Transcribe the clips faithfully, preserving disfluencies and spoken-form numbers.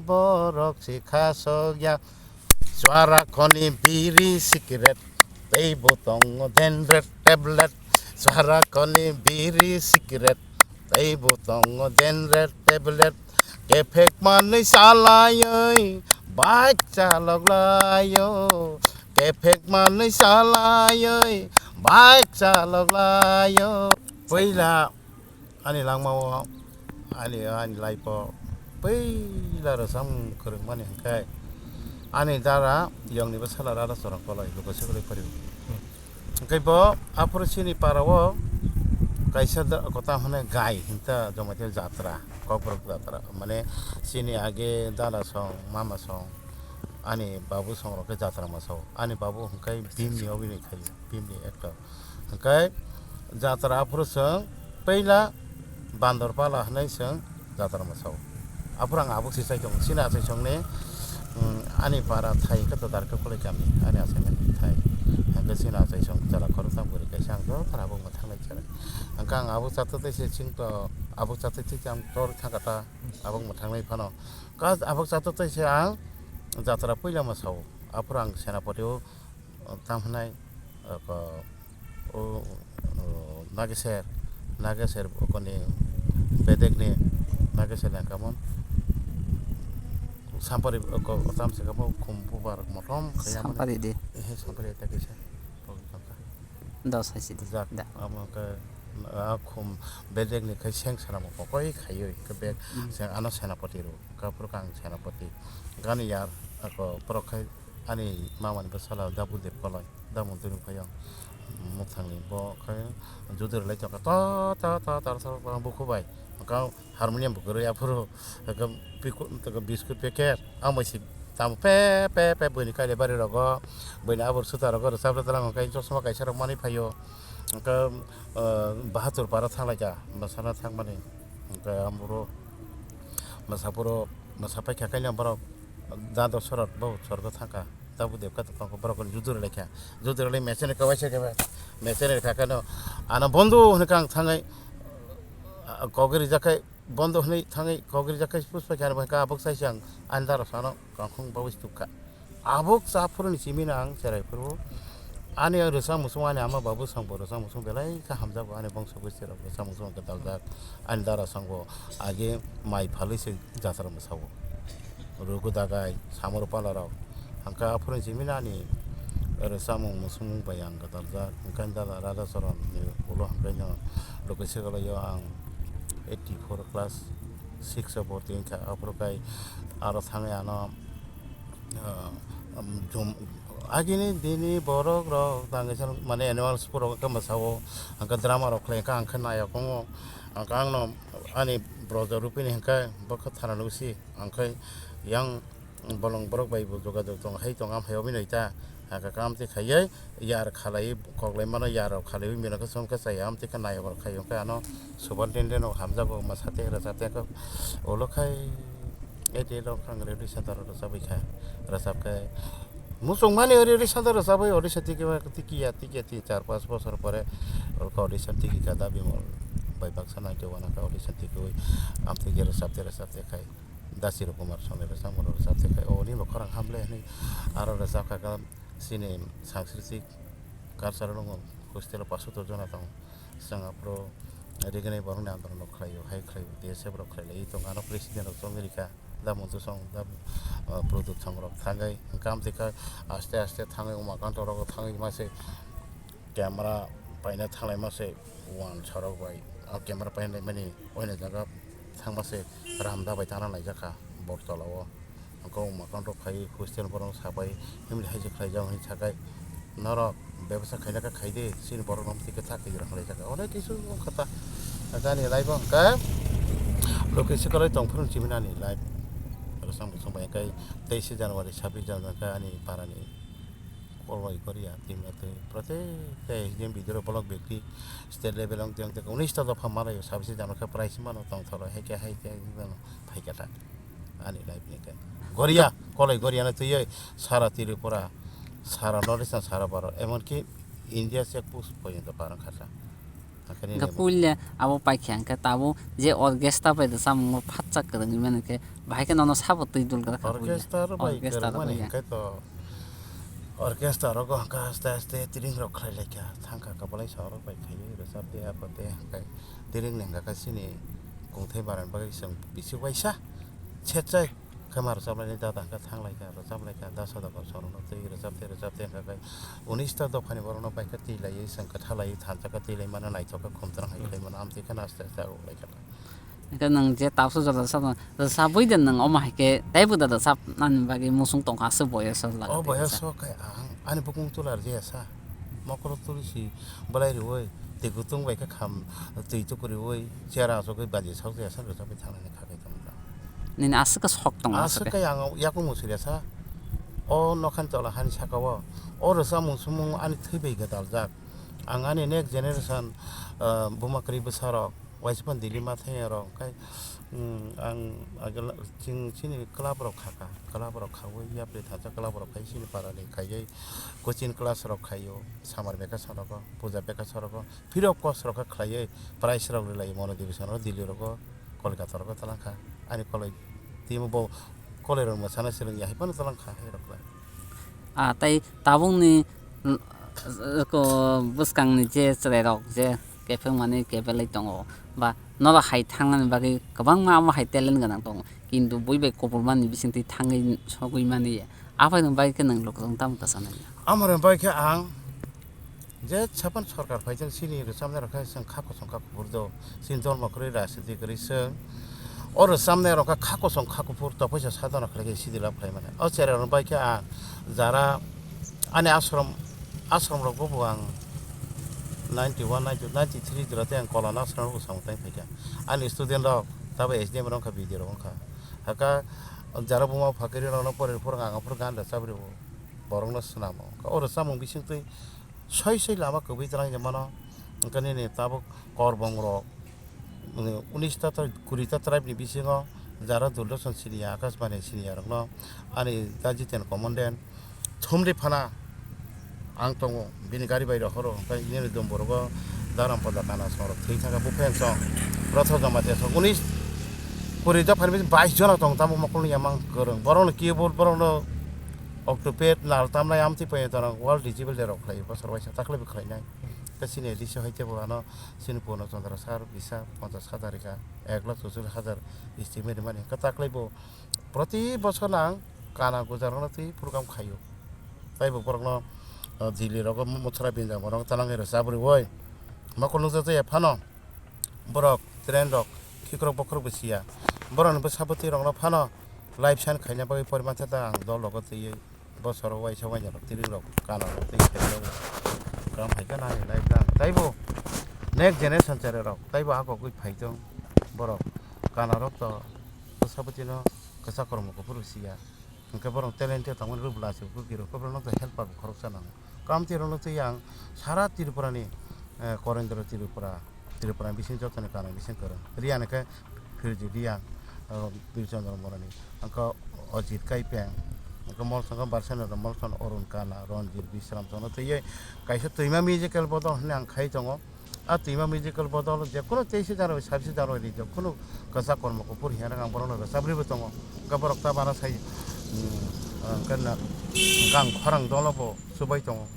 Borok sikha sokya. Chwrakhoni biri sikret. Teibo tongo dendret tablet. Chwrakhoni biri sikret. Teibo tongo dendret tablet. Kephek manwi salaioi. Bike chalok laio. Kephek manwi salaioi. Bike chalok laio. Puila ani langmao, ani, ani life-o puila rwchapmung kwrwngmani hwnkhe ani dara yongni bwsala Radha Charan Koloi, luku sigulwi phari. Hwnkhe bo aphuru chini para-o kaisa da-, kota hwnwi gai hinta Jamatia jatra, Kokborok jatra. Mane chini age dada song, mama song, ani babu song rok khe jatra mwsao. Ani babu hwnkhe bhimni obhinoi khaio, bhimni actor. Hwnkhe jatra aphuru chwng puila Bandor Pala hwnwi chwng jatra mwsao. Aphuru ang abuk se chai tongo. Chini achaisongni, um, ani para thai hwnkhe Todarka Koloi kami, ani achaimani thai. Hwnkhe chini achaisong jala khoroktham kwrwi kaisa ang joto abuk mwthangnai chara. Hwnkhe ang abuk chatwi tei se chwngto abuk chatwi tei ang tor thangkha ta abuk mwthangnai phano. Ka abuk chatwi tei se ang jatra puila mwsao. Aphuru ang Senapati-o tamo hwnai, oko, o, o, Nageser, Nageser okoni bedekni, Nageser lengkamon, Sampari oko, o tamo se kamo khum bubar motom khe yamani. Sampari di. Ehe, Sampari ta kisa. Dos hai sidi. Jak, da. Amo khe, a khum bedekni khe seng sana mo kokoi khaioi, khe bek Hmm. seng ano Senapati ro, kaphuru kang Senapati. Gani yar, ako, borok khai Ani mamani bwsala Dabu Deb Koloi, da montri nukha yang. Mwthangni bo khe judur lai tongkha, ta, ta, ta, ta, ta, ta, bukhuk bai. Hwnkhe harmonium bo kwrwi aphuru, hwnkhe piku-, hwnkhe biscuit packet, ang bai si tamo pe, pe, pe, buini kailai bari rogo, buini abor suta rogo, rwchap rwchap lang hwnkhe chosma kaisa rok manwi phaio. Hwnkhe, eh, Bahadur para thanglaikha, bwsana thangmani. Hwnkhe amoro, bwsa phuru, bwsa paikha kainwi borok. Jado sorot bo sorgo thangkha, Dabu Deb khe tongkha, borok judur laikha, judur lai mechanic kabai se khe, mechanic kha kheno ano bondo hwnwi kang thangwi, ah, kok rijak khai, bondo hwnwi thangwi kok rijak khai puspha khe ano bai kha abuk sai se ang ani daro sano kangkhung bawi tukha. Abuk cha phuruni simi no ang cherai phuru ani rwchap muchung ani ama babu song bo rwchap muchung belai kha hamjago ani bongso bwsirok rwchap muchung khe daljak ani daro song bo age mai phalwi se jatra mwsao. Rugu dagai, samoro pala rok. Hangka aphuru simi nani, oro samung musung bai ang gatal jak. Hangka dala Radha Charan ni ulo hangka no loke se galo yo ang eighty four class six o borti wngkha. Aphuru kai aro thangwi ano, ah, um, jum-, agini dini borok rok tangwi mane annual sport rok khe mwsao. Hangka drama rok khlai kha, hangka nayok wngo. Hangka ang no ani brojo rupini hangka bokha thana nusi. Ang khe yang bolong borok bai bo jogajog tong hai tong, am hai obini ta, haka kam te khaiye yar khalai, koklai mano yar rok khalai bini khe som khe chaya, am te khe nayok rok khai, hwnkhe ano superintendent rok hamjago, ma sate rwchap te khe ulo khai, e te rok ang radio center rok rwchap bai kha, rwchap khe muchung mani radio center rwchap bai audition tiki ba tiki ya, tiki ya, tin char panch bosor pore audition tiki kha da bimol bai baksa nai te wana kha audition tiki wi, am te khe rwchap te rwchap te khai. Dasi Rao Kumar Songni rwchapmung rwchap te khai, o ni bo khorang hamle hwnwi aro rwchap kha khe chini Sanskriti Cultural Hostel o pasotor jona tongo. Chwng aphuru rignai borokni andolon rok khlaio, hai khlaio, D S F rok khlai lai tongo, ano president rok chongwi rikha, da Montu Song, da, ah, Pradyot Song rok thangwi, hwnkhe amtwi khe aste aste thangwi Umakanta rok thangwi mase camera paina thanglaima se wan sorok bai, o camera paina laimani oina jaga thangma se ramda bai tana laijak kha Bortola o. Hwnkhe Umakanta phai hostel borok sabai himli hai se khlaijak hwnwi sakai norok bebasa khaina khe khai di, chini borok no twi kwthak khe jora khlaijak kha. Onek kisu wngkha ta ani life o hwnkhe loke se kwlai tong phuru chimani ani life. Rwchapmung song bai hwnkhe teis January, sabbish January hwnkhe ani parani Koloi Goria team atwi protek tei Indian video vlog bekti state level wng tong tei unis ta dopha malaio sabisi jano khe prize mano tong thoro hai khe hai khe hai mano phai khe ta ani life ni khe Goria Koloi Goria no twiwi sara Tripura sara North East sara Bharat emon ki India check post porjonto par wng kha ta. Hwnkhe puila abo paikha hwnkhe tabuk je orchestra bai rwchapmung phatsa kwrwngwi mani khe bahai khe nono sabo twi dul kwrwkha puila. Orchestra bai orchestra kwrwngmani bai ya. Hwnkhe to orchestra rogo hwnkhe aste aste tiring rok khlai laikha thangkha kwbalaisa orok bai khaiwi rwchapde apotde hwnkhe tiring ni hwnkha khe chini kungthai barani bagwi chwng bisi waisa setsai. Khe ma rwchapnai ni dada hwnkhe thang lai kha, rwchap lai kha, da soda kok sorokno twi rwchap tei rwchap tei hwnkhe unis ta dophani borokno bai khe twi laiwi chwng kwtha laiwi thansa khe twi lai mano naithok khe khumtrang hai khlai mano amtwi kheno aste aste arok lai kha. Hwnkhe nwng je tabuk jora rwchapno rwchapwi de nwng omo hai khe teibo da rwchapnani bagwi muchung tongkha aswk boyos o lagwi. O boyos o khe ang ani bukung tula rwjaya sa mokolo tuli si bwlai rwui twi kutung bai khe kham twi tukuriui chera achugwi baji sok jaya sa rwchapwi thangnani kha khe tongkha. Nini aswk khe sok tongo aswk aswk khe. Khe ang yakung muchung ya sa. O nokhani tola hani saka o. O rwchapmung sumung ani thwi bai gwdaljak. Ang ani next generation, ah, buma kwrwi bwsarok, waisa phano Delhi ma thangya rok, hwnkhe, mm, ang agel ching chini club rok khaka, club rok khaui yapri thacha club rok khai chini para ni khaiwi coaching class rok khaio, summer vacation rogo, puja vacation rogo, free of cost rok khe khlaiwi prize rok rwlai mono division rok Delhi rogo. Kolkata rogo talangkha ani koloi timo bo koloi rok mwsana swrwngya hai phano talangkha hai rok lai. Ah, tei tabukni, mm, ko bwskangni je chwrairok je kepheng mani kebelai tongo ba norok hai thangnani bagwi kwbangma amo hai talent gwnang tongo kintu bui bai kuphur mani bisingtwi thangwi sogwi mani ya aphai no bai khe nwng lukurokno tamo kwchana ya. Amoroni bai khe ang je sapan sorkar phaijak chini rwchapnai rok khe chwng kha kosom kha kuphur do chini dormo kwrwi rajniti kwrwi chwng o rwchapnai rok khe kha kosom kha kuphur tophaisa sadona khlai khe sidi lab khlai mani o cherai rok bai khe ang jara ani ashram ashram rok bo ang ninety one ninety ninety three jora tei ang Kolana ashram rok samung tang phaikha ani student rok tabo S D M rok wngkha B D rok wngkha haka jara buma phakiri rok no pore phuru ang phuru gan rwchap rw borok no swnamo o rwchapmung bisingtwi soi soi lama kwbwi twlang ya mano. Hwnkhe nini tabuk korbong rok, mm, unis ta, kuri ta tribe ni bisingo jara Doordarshan siniya, Akashbani siniya rokno ani da Jiten Commandant thumri phana ang tongo, bini gari bai rohoro, hwnkhe nini dum borogo Daram Pada Kana songrok thwi thangkha, buphang song, Rotho Jamatia song, unis, kuri ta phani bais jona tong tamo mokol ni yamang kwrwng, borokno keyboard, borokno octopad, nal tamnai amtwi paiya jona world digital day rok khlai, bosor waisa takhwlaibo khlainai. Khe chini A D C hai tebo ano chini Purno Chandra sir bisa ponchash hajar rikha, ek lakh chuchullis hajar estimate rimani. Hwnkhe takhwlaibo proti bosor nang kana guja rokno twi program khaio. Taibo borokno, o, Delhi rogo muthra binjak borok talangwi rwchap rwui mokol nukjak ya phano borok train rok khikrok bokhorok bo siya. Borokni bwsa bwtwi rokno phano live sign khaina bagwi poriman thata ang dol rogo twiwi. Bosoro waisa waisa rok tiri rok kana rok tei khe rok kam hai khe nai lai tang taibo next generation chare rok taibo hakok gwi phai tong borok kana rok to bwsa bwtwi no kwchak kormo kuphuru siya hwnkhe borok talent tongmani rwbwla se bwkirok borok no helper bo khoroksa nango kam twi rok no twi ang sara Tripura ni eh, Korendra Tripura Tripura bising jotoni kana bising kwrwng. Riya ni khe Firji Riya, o, Bir Chandra Morani, angkha Ajit Kaipeng, angkha Molsong khe Barsanara Molson, Arun Kana, Ranjit Bisram jono twiwi kaisa twima musical bodol hwnwi ang khai tongo. A twima musical bodol jekunu teisi January, sabisi January jekunu kwchak kormo kuphur hiya ang borokno rwchapri bo tongo. Hwnkhe borok ta bana sai, mm, hwnkhe na, hwnkhe ang khorang dolo bo chubai tongo.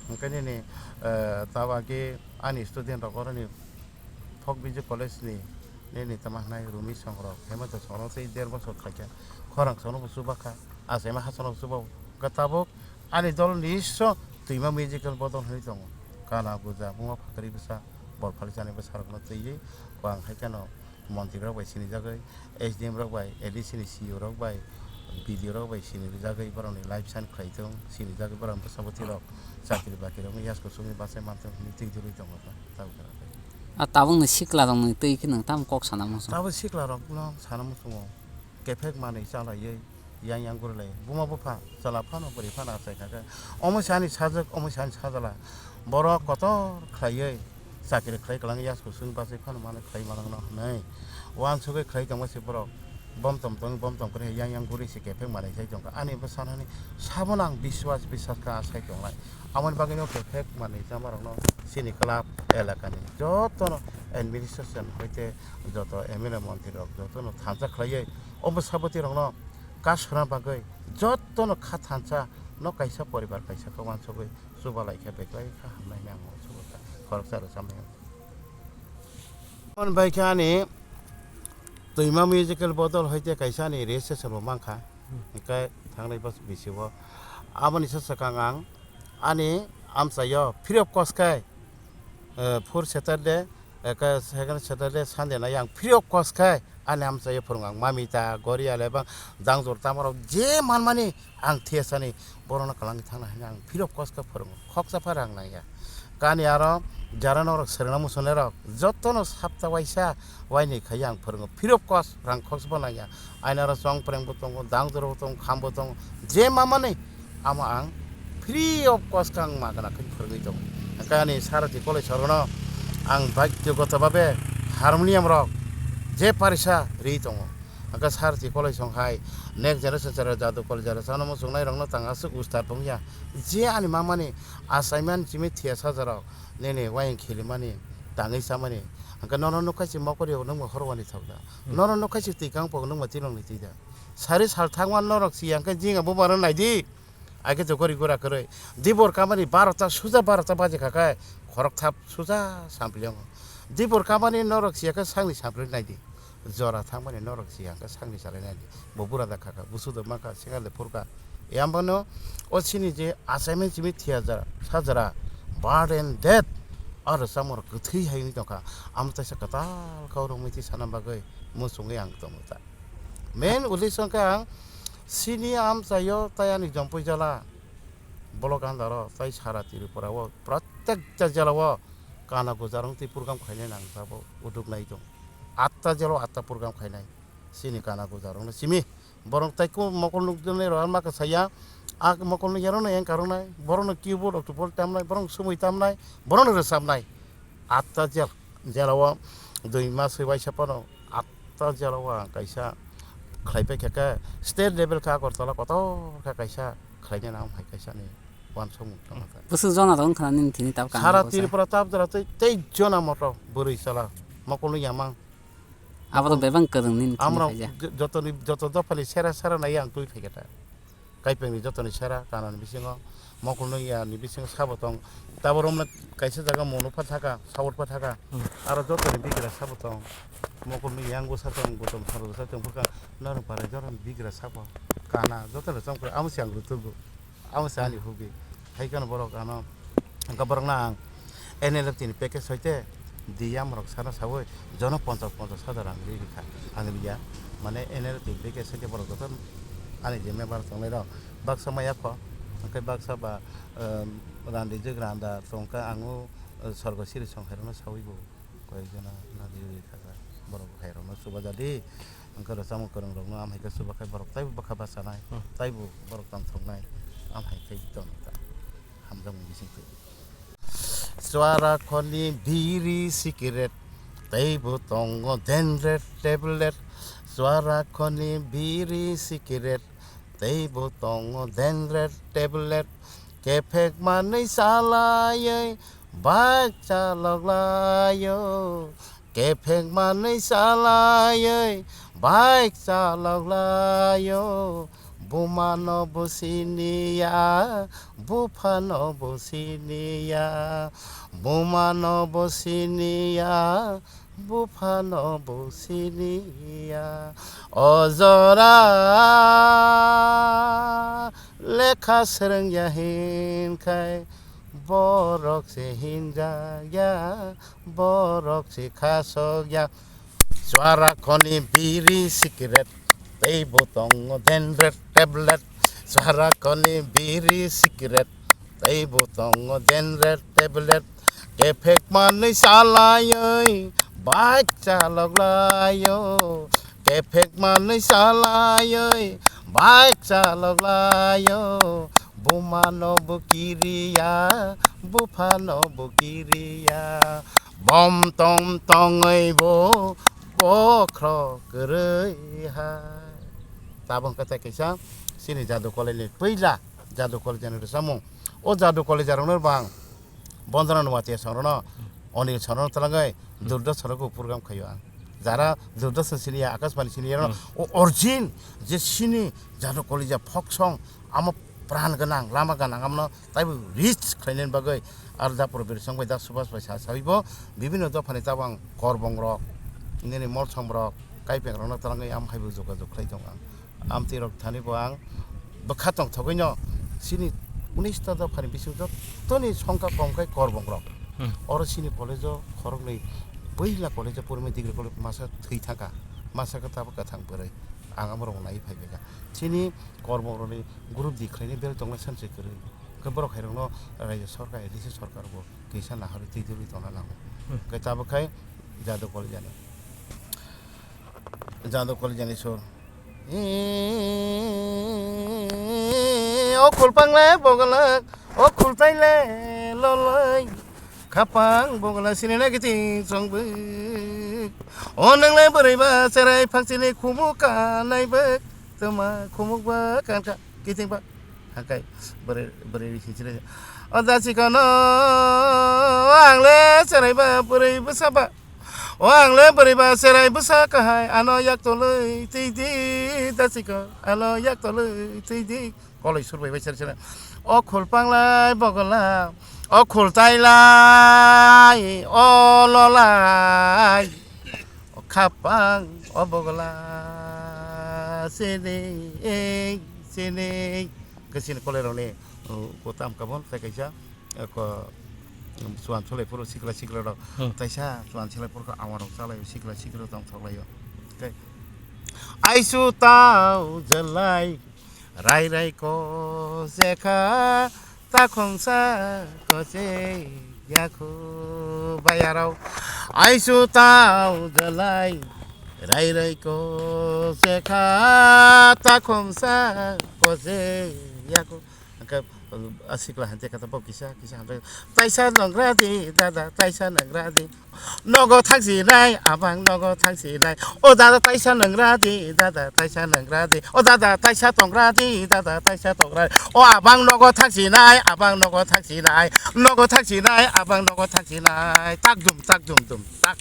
Hwnkhe nini, eh, ta bagwi ani student rok oroni Folk Music College ni nini tama hwnai Rumi Songrok, Hemanta Songrok tei der bosor khlaikha. Khorang sono bo chubakha, achaima ha sono bo chubao. Hwnkhe tabuk ani dol nisso twima musical bodol hwnwi tongo. Kana guja, buma phakrwi bwsa, bol phalichani bwsarokno twiwi kwang hai kheno montri rok bai sinijagwi, S D M rok bai, A D C ni C E O rok bai, B D O rok bai sinijagwi borokni live sign khlai tong, sinijagwi borok bwsa bwtwi rok chakri bakri rok yasku sumi bachai mantong hwnwi twi dwrwi tongo. Tabuk A tabukni siklarokni twi khe nwng tamo kok sana muchung? Tabuk siklarokno sana muchungo, kephek manwi chalaiwi yang yang gurulai. Buma bupha, chwla phano, bwrwi phano achai kha khe. Omo se ani sajwk, omo se ani sajwla. Borok kotor khlaiwi chakri khlai kwlangwi yasku sung bachai phano manwi khlai malangno hwnwi uansugwi khlai tongma se borok. Bom tom tong, bom tom kwrwi yang yang guri se kephek manwi sai tongkha. Ani bwsanani sabono ang biswas, biswas kha sai tongnai. Amoni bagwino kephek manwi chamarokno chini club elakani jotono administration hoite joto M L A montrirok jotono thansa khlaiwi o bwsabwtwirokno kasuna bagwi jotono kha thansa no kaisa poribar kaisa khe uansugwi chubalai khe beklai kha hamnai hinwi ang uansukha khoroksa rwchapnai. Aboni bai khe ani twima musical bodol hoite kaisa ani registration bo mankha. Hwnkhe thangnai bos bisio aboni sa swkang ang ani amchaio free of cost khe, eh, fourth Saturday, eh, khe second Saturday, Sunday nai ang free of cost khe ani amchaio phwrwngo ang mamita, goria, lebang, dangjor tamarok je manmani ang thiyasani borokno kwlangwi thangna hinwi ang free of cost khe phwrwngo, khoksa pha rang nangya. Kani aro jara norok swrwngna muchungnairok jotono sapta waisa wainwi khaiwi ang phwrwngo, free of cost rang khoksa pha nangya. Aini aro chongprengbo tongo, dangjorbo tongo, khambo tongo, je mamani amo ang free of cost khe ang magana khe phwrwngwi tongo. Hwnkhe ani Sarati College sorono ang bagyogoto babe harmonium rok je parisa ri tongo. Hwnkhe Sarati College song hai next generation chara jadu college jara chano muchungnai rokno tang aswk ustar tongya. Je ani mamani assignment chimi thiya sajarok nini wayang khilimani tangwi chamani. Hwnkhe nono nukha si mokori rok nungma horwani thokda. Hmm. Nono nukha si twi kangpok nungma tilongni twi da. Sari sal thangma norok si hwnkhe jing abo mano naidi. Aike jokori gura kwrwi. Dibor kamani barota suja barota baje kha khe khorok thap suja sampli yango. Dibor kamani norok siya khe sangni sampli naidi. Jora thangmani norok siya khe sangni salai naidi. Bo bura da kha kha, busu da ma kha, singa da phur kha. Yambano o chini je achaimani chimi thiya jara, sa jara, birth and death, aro chamor kwthwi hai wngwi tongkha. Amo taisa kwtal kau rwngwi twi sana bagwi muchungwi ang tongo ta. Main uddesho khe ang chini amchaio tai ani jompui jala, Bolok Andaro tai sara Tripura o protekta jela o kana gujarong twi program khainai nang sabo uduk nai tong. Atta jela o atta program khainai chini kana gujarong no simi borong tai ko mokol nuk dene ro ma ka saya a mokol nuk yaro no yang karong nai borong no keyboard octopol tam nai borong sumui tam nai borong no resap nai. Atta jel, jela o dui mas bai waisa phano atta jela o ang kaisa khlai pai kha khe state level khe Agartala kotor khe kaisa khlai nai nang hai kaisa ni wansuk mung tong kha. Bwswk jona rok wngkha nini thini tabuk ang sara bwsa. Tripura tab jora tei tei jona moto bwrwi chala mokol no yamang. Abo to bebak kwrwng nini thini amrok khaija. Jo-, jotoni, joto dophani sera sera nai ang twi phai khe ta. Kaipengni jotoni sera kanani bisingo, mokolno yani bisingo sabo tong. Taboromno kaisa jaga mono pha thaka, sawot pha thaka. Hmm. Aro jotoni bigra sabo tong. Mokolno yang bwsa tong, butom salo bwsa tong, bwkha norok parai jorani bigra sabo. Kana jotoni chongkor, amo se ang rutugo. Amo se ani hobby. Hai kheno borok ano Hwnkhe borokno ang N L F T ni package hoite D M rok sana sawi jono ponchas ponchas hajar ang ri rikha. Ang riya, mane N L F T ni package hoite borok joto ani je member tongnai rok baksa maya kho, hwnkhe baksa ba, um, randijwk randa tongkha ang o, uh, sorgo siri songkhairokno sawi bo koi jona nadi ri rikha borok hai rokno chuba jadi. Hwnkhe rwchapmung kwrwng rokno amhaikhe chubakhai borok taibo bwkha bachanai, hmm, taibo borok tongthoknai amhaikhe tongkha. Hamjakmung bising twi. Chuara khoni biri sikret, teibo tongo dendret tablet. Chuara khoni biri sikret, teibo tongo dendret tablet. Kephek manwi salaiwi bike chalok laio. Kephek manwi salaiwi bike chalok laio. Bumano bo siniya, buphano bo siniya. Bumano bo siniya, buphano bo siniya. O jora lekha swrwngya hinkhai borok se hinjakya. Borok se khasokya. Chuara khoni biri sikret, teibo tongo dendret tablet. Chuara khoni biri sikret, teibo tongo dendret tablet. Kephek manwi salaiwi bike chalok laio. Kephek manwi salaiwi bike chalok laio. Bumano bo kiriya, buphano bo kiriya. Bom tom tongwi bo Bokhro kwrwi hai. Tabuk khe tei kaisa chini Jadu College ni puila Jadu College ni rwchapmung. O Jadu College rokno bang Bondona Nuatia songrono, Onil songrono twlangwi Durdarshan rokbo program khaio ang. Jara Durdarshan siniya, Akashbani siniya rok, o origin je chini Jadu College folk song, amo pran gwnang, lama gwnang, amno taibo reach khlainani bagwi, ar da Probir song bai da Subhas bai sa sawibo, bibhinno dophani tabang korbong rok, nini molsong rok, kaipeng rokno twlangwi am haibo jogajog khlai tong ang. Amtwi rok thani bo ang bwkha tongthogwi no chini unis ta dophani bising jottoni songkha kom khai korbong rok. Hmm. Oro chini college o khoroknwi puila college o purmi degree college masa thwi thangkha, masa khe tabuk kwthang bwrwi ang amo rok nai phai baikha. Chini korbong rokni group di khlaini bel tongna sanse kwrwi. Khe borok hai rokno raijyo sorkar, A D C sorkar bo kisa nahari twi twi tongna nango. Hmm. Khe tabuk khai Jadu College ani. Jadu College ani sur. Ee, o khulpang le bogolak, o khultai le lolai, khapang bogolak sinina kiting chongbwk. O nang le bwrwi ba cherai phak chini khumuk kanai bwk, tuma khumuk ba kankha kiting ba. Hakai bwrwi, bwrwi si chire. O da chikon o ang le cherai ba bwrwi bwsa ba. O ang le bwrwi ba cherai bwsa kahai ano yak tolwi twi di da chikon ano yak tolwi twi di. Koloi sur bai bai cherai cherai. O khulpang lai bogola, o khultai lai, o lolai, o khapang, o bogola, sini, sini. Khe chini koloi rokni, uh, kotam kabon, tei kaisa, uh, ko, um, chuan solai phuru sikla sikla rok. Hmm. Taisa chuan solai phuru khe awan rok chalai sikla sikla tong thok laio. Tei aisu tau jalai, rai rai ko jekha, takhongsa ko se yakhu bayarau. Aisu tau jalai, rai rai ko jekha, takhongsa ko se yakhu. Hwnkhe, a sikla hante kata bo kisa, kisa hante, "Taisa nongra di, dada, taisa nongra di. Nogo thaksinai, abang nogo thaksinai. O dada, taisa nongra di, dada, taisa nongra di. O dada, taisa tongra di, dada, taisa tongra di. O abang nogo thaksinai, abang nogo thaksinai. Nogo thaksinai, abang nogo thaksinai." Tak dum, tak dum dum, tak.